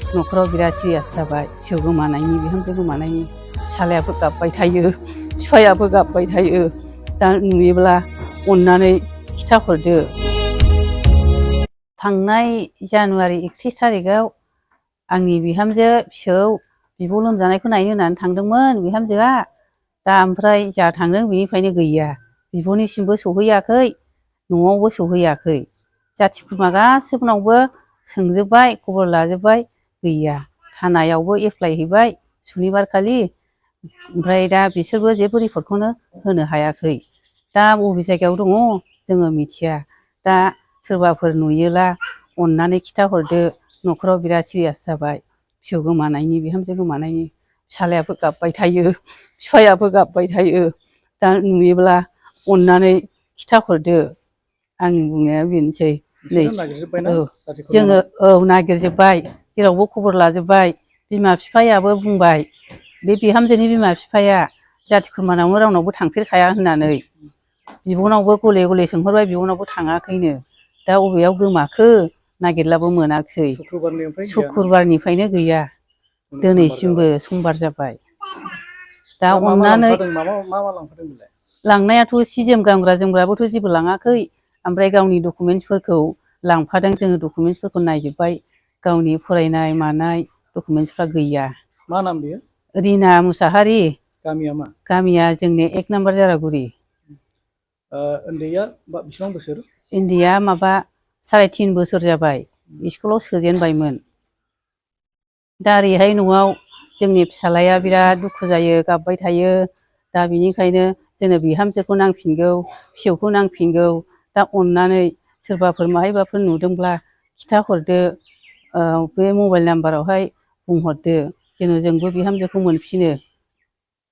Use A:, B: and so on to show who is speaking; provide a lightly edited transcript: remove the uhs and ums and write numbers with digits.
A: न'खराव बिराद सिरियास जाबाय फिसौ गोमानायनि बिहामजो गोमानायनि फिसालायाबो गाबबाय थायो बिफायाबो गाबबाय थायो दा नुयोब्ला अननानै खिथाहरदो। थांनाय जानुवारि 31 थारिखआव आंनि बिहामजो फिसौ बिब' लोमजानायखौ नायनो होननानै थांदोंमोन बिहामजोआ दा ओमफ्राय जा थांदों बेनिफ्रायनो गैया बिब'निसिमबो सौहैयाखै न'आवबो सौहैयाखै जाथि खुरमा गासिबनावबो सोंजोब्बाय खबर लाजोब्बाय गैया थानायावबो एप्लाइ हैबाय सुनिबार खालि ओमफ्राय दा बिसोरबो जेबो रिपर्टखौनो होनो हायाखै दा बबे जायगायाव दङ जोङो मिथिया दा सोरबाफोर नुयोला अननानै खिथाहरदो न'खराव बिराद सिरियास जाबाय फिसौ गोमानायनि बिहामजो गोमानायनि फिसालायाबो गाबबाय थायो बिफायाबो गाबबाय थायो दा नुयोब्ला अननानै खिथाहरदो आंनि बुंनाया बेनोसै नै जोङो नागिरजोब्बाय जेरावबो खबर लाजोब्बाय बिमा बिफायाबो बुंबाय बे बिहामजोनि बिमा बिफाया जाथि खुरमानावनो रावनावबो थांफेरखाया होननानै बिब'नावबो गले गले सोंहरबाय बिब'नावबो थाङाखैनो दा बबेयाव गोमाखो नागिरलाबो मोनाखिसै शुक्रुबारनिफ्रायनो गैया दिनैसिमबो समबार जाबाय दा अननानै लांनायाथ' सि जोम गानग्रा जोमग्राबोथ' जेबो लाङाखै ओमफ्राय गावनि डकुमेन्टसफोरखौ लांफादों जोङो डकुमेन्टसफोरखौ नायजोब्बाय गावनि फरायनाय मानाय डकुमेन्टसफ्रा गैया।
B: मा नाम बेयो?
A: रिना मुसाहारि।
B: गामिया मा?
A: गामिया जोंनि 1 नाम्बार जारागुरि।
B: उन्दैया बेसेबां बोसोर?
A: उन्दैया माबा 3.5 बोसोर जाबाय स्कुलाव सोजेनबायमोन दा ओरैहाय न'आव जोंनि फिसालाया बिराद दुखु जायो गाबबाय थायो दा बिनिखायनो जोंनो बिहामजोखौ नांफिनगौ फिसौखौ नांफिनगौ दा अननानै सोरबाफोर माहायबाफोर नुदोंब्ला खिथाहरदो बे मबाइल नाम्बारावहाय बुंहरदो जेन' जोंबो बिहामजोखौ मोनफिनो।